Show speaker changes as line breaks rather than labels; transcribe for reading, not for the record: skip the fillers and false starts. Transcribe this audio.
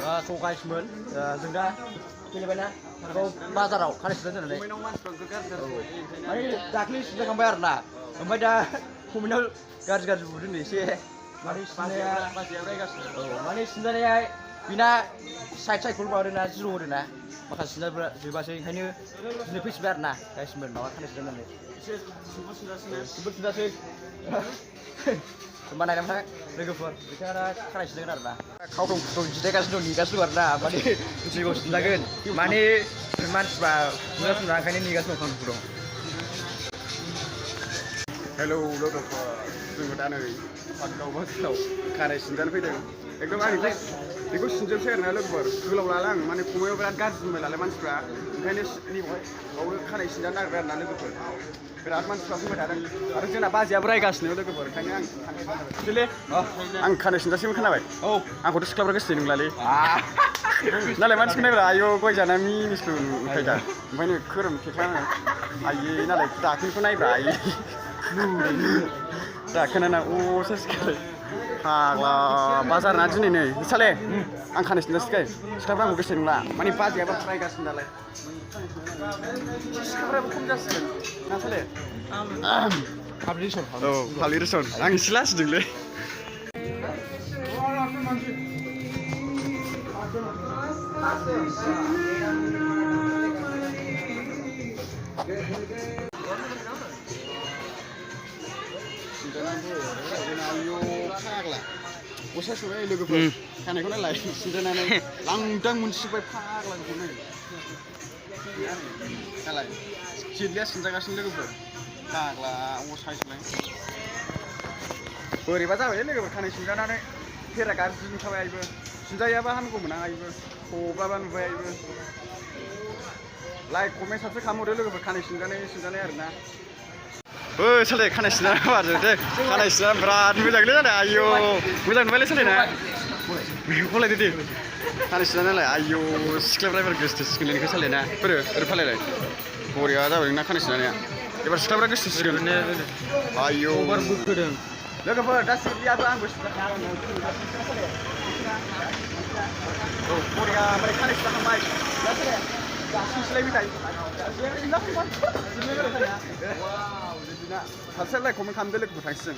So guysमोन जों दा गेलेबायना बाजाराव खानाय सिनजानो दोननानै माने दाख्लै सिनजाखांबाय आरोना ओमफ्राय दा कमेन्टआव गाज्रि बुदों एसे माने सिनजानाया माने सिनजानाया बिना साइडखौ माबादोंना जिर' होदोंना माखासे सिनजाफ्रा जोबासै ओंखायनो दिनै फैफिनबाय आरोना गाइसमोन माबा खानाय सिनजानानै एसे जोबोद सिनजासै होमबा नायनानै लोगोफोर बिथाङा दा खानाय सिनजागोन आरोना खावदं खुदं जिरायगासिनो दं नेगासिनो दं आरोना माने जिगाव सिनजागोन माने मानसिफ्रा सिनजासिनना ओंखायनो नेगासिनो दं खावदं खुदं
हेलौ लोगोफोर जोङो दा नै पार्कआव बाजाराव खानाय सिनजानो फैदों एकदम आंनिफ्राय बेखौ सिनजोबसै आरोना लोगोफोर गोलाव लाला आं माने खमायाव बिराद गाज्रि बुंबाय नालाय मानसिफ्रा ओंखायनो नैबेवहाय बावनो खानाय सिनजानो नागिरबाय आरोना लोगोफोर बिराद मानसिफ्रा फैबाय थादों आरो जोंना बाजैयाबो रायगासिनो लोगोफोर ओंखायनो आं खानाय सिनजासिम खोनाबाय औ आंखौथ' सिख्लाफ्रा गोसो नंलालै नालाय मानसिखौ नायब्रा आयौ गय जाना मिनिस्लु नुखायो दा ओमफ्राय नै खोरोम खेख्लाङो आयै नालाय दाखोनखौ नायब्रा आयै दाखोना अ सासेखालाय फाग्ला बाजार ना दिनै नै साले आं खानाय सिनजासिखाय सिख्लाफ्रा आंखौ गोसो नंला माने बाजैयाबो रायगासिनो नालाय सिख्लाफ्राबो खम जासिगोन ना साले औ फाब्लिरेसन आं एसे लाजिदोंलै गस्ला सुबाय लोगोफोर खानायखौ नायलाय सिनजानानै लांदां मोनसिबाय फाग्लाखौ नै नालाय जिदलिया सिनजागासिनो लोगोफोर फाग्ला साइसलाय बोरैबा जाबाय लोगोफोर खानाय सिनजानानै फेरा गाज्रि नुखाबाय आइबो सिनजायाबा हामगौमोन आं आइबो हब्लाबा नुबाय आइबो लाइक कमेन्ट साबसक्राइब खालामहरदो लोगोफोर खानाय सिनजानाय आरोना साले खानाय सिनजाना बारजो दे खानाय सिनजाना बिराद मोजांलै जादों आयौ मोजां नुबायलै सालायना गलायदो दे खानाय सिनजानालाय आयौ सिख्लाफ्रा एबार गोसोथोसिगोन नोंखौ सालायना ओरै फालायलाय बरिया जाबाय नोंना खानाय सिनजानाया एबार सिख्लाफ्रा गोसोथोसिगोन आयौ बोखोदों लोगोफोर दा सिख्लायाबो आंबो सिनजाखायो औ बरिया ओमफ्राय खानाय सिनजाखांबाय दा सिनस्लायबाय थायो साबसक्राइब लाइक कमेन्ट खालामदो लोगोफोर थांसिगोन